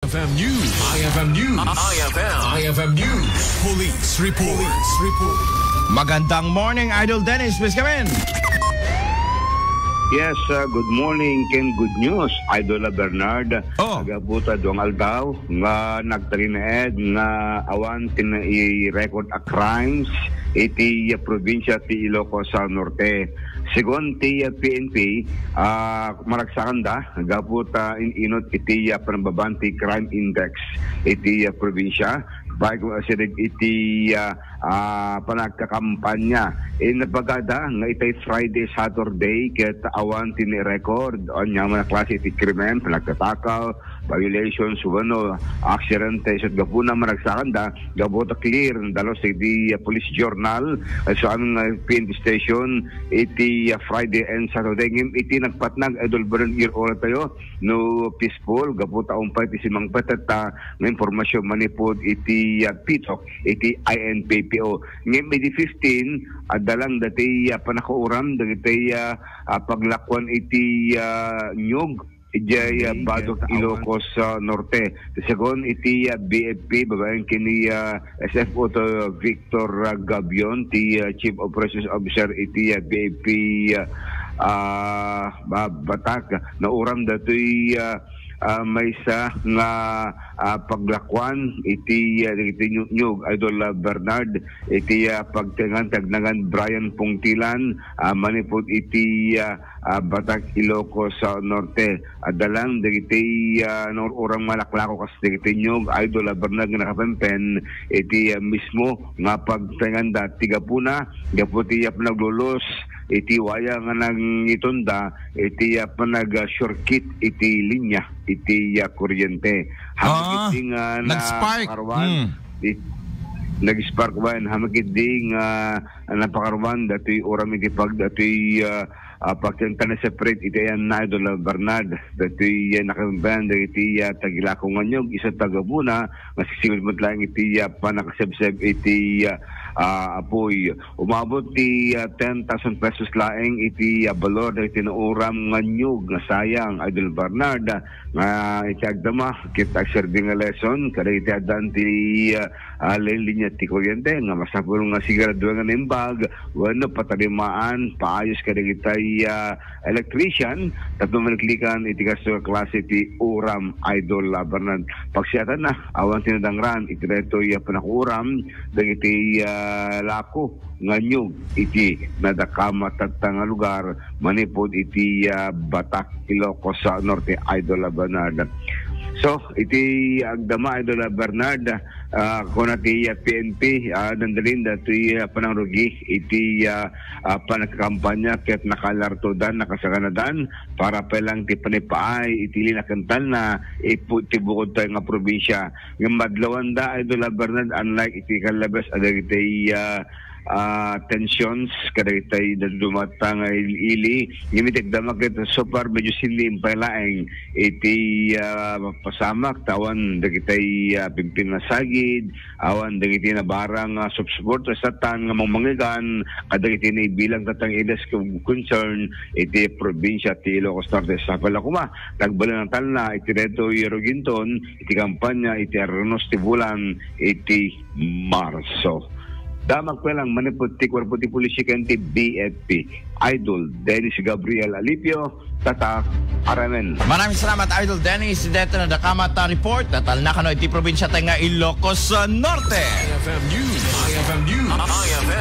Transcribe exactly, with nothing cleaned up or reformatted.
F M News. I F M News. I F M. I F M News. Police report. Police report. Magandang morning, Idol Dennis. Please come in. Yes, uh, good morning ken good news, Idol Bernard. Oh. Agabuta duang aldaw nga nagtalinaed nga awan ti i-record a crimes iti, uh, probinsya ti Ilocos, uh, Norte. Segun ti, uh, P N P, uh, maragsakanda gapu ta in-inut iti, uh, panagbaban ti crime index iti, uh, probinsya. Baik asideg iti, uh, ah, panagkakampanya. Inabagada nga itay Friday, Saturday, ket awan ti ni-record. Anya man a klase iti krimen, panagtatakaw, violations, wenno aksidente, isut gapuna maragsakanda, gapu ta clear, dalus iti, ah, police journal, ah, sa amin nga P N P station, iti, ah, Friday and Saturday. Ngem iti nagpatnag, Idol Bernard, ir-ora tayo, no peaceful, gapu ta umpay ti simangpet ta nga impormasyon manipud iti, ah, pitok, iti I N P P O. Ngem iti fifteen, adda lang dati, ah, panakauram, dagiti, ah, ah, paglakuan iti, ah, niyog, idiay, ah, Badok, Ilocos, ah, Norte. Segun iti, ah, B F P, babaen ken ni, ah, S F O to Victor, ah, Gabion, ti, ah, Chief Operations Officer iti, ah, B F P, ah, ah, ba-, Batak. Nauram datoy, ah, ah, maysa nga, ah, paglakuan iti, ah, dagiti nyugnyug, Idol, ah, Bernard, iti, ah, pagtengan ti agnangan Brian Pungtilan, ah, manipud iti, ah, ah, Batak, Ilocos, ah, Norte. Adda lang dagiti, ah, naur-uram nga laklako kas dagiti nyug, Idol, ah, Bernard, nga nakapempen iti, ah, mismo nga pagtenganda ti gapuna, gapu ti, ah, panaglulos iti waya nga nangitunda iti, ah, panag, ah, shortcut iti linya iti, ah, kuryente. Hamakit Ah, di nga nag-spark. napakaruan, Hmm. di, nag-spark ba? Hamakit di nga napakaruan, datoy uram iti pag-, datoy, ah, ah, pagtengtana separate iti ayan na, Idol Bernard. Datoy, ah, nakabempen dagiti, ah, tagilako nga nyug, isu ta gapuna, nga sisigud met laeng iti, ah, panakasebseb iti, ah, ah, apoy. Umabot ti, ah, ten thousand pesos laeng iti, ah, balor dagiti nauram nga nyug nga sayang, Idol Bernard, nga iti agdama, ket agserbi nga lesson kadagiti addaan ti, ah, ah, linya ti kuryente, nga masapul nga siguraduan nga naimbag wenno patarimaan, paayos kadagiti, ah, electrician, tapno maliklikan iti kasto nga klase ti uram, Idol, ah, Bernard. Pagsiatanna, awan ti nadangran iti daytoy, ah, panakuram dagiti, ah, lako nga nyug iti nadakama tatta nga lugar manipud iti, ah, Batak, Ilocos, ah, Norte, Idol, ah, Bernard. So, iti agdama, Idol, ah, Bernard, ah, kuna ti, ah, P N P, ah, dandalin datoy, ah, panangrugi iti, ah, ah, panagkampanya ket nakalartodan, nakasaganadan para pay lang ti panipaay iti linakentalna ipu-, ti bukod tayo nga probinsya. Ngem madlawanda, Idol, ah, Bernard, unlike iti kallabes a dagiti, ah, ah, tensions kadagiti dadumata nga il-ili. Ngem iti agdama ket so far medyo sinliin pay laeng iti, ah, pasamak, ta awan dagiti, ah, pimpinasagid, awan dagiti nabarang, ah, subsuporta satan nga mangmangigan kadagiti naibilang tatta nga areas of concern iti probinsya ti Ilocos Norte. Sapay la koma, nagbalin a talna iti daytoy ruginton iti kampanya iti arrunos ti bulan iti Marso. Damag pay lang manipud ti kuerpo ti pulisya ken ti B F P. Idol Dennis Gabriel Alipio, Tatak R M N. Maraming salamat, Idol Dennis. Dito na dakama ta report. Natalna kano iti probinsya tayo nga Ilocos, uh, Norte. I F M News. I F M News. I F M.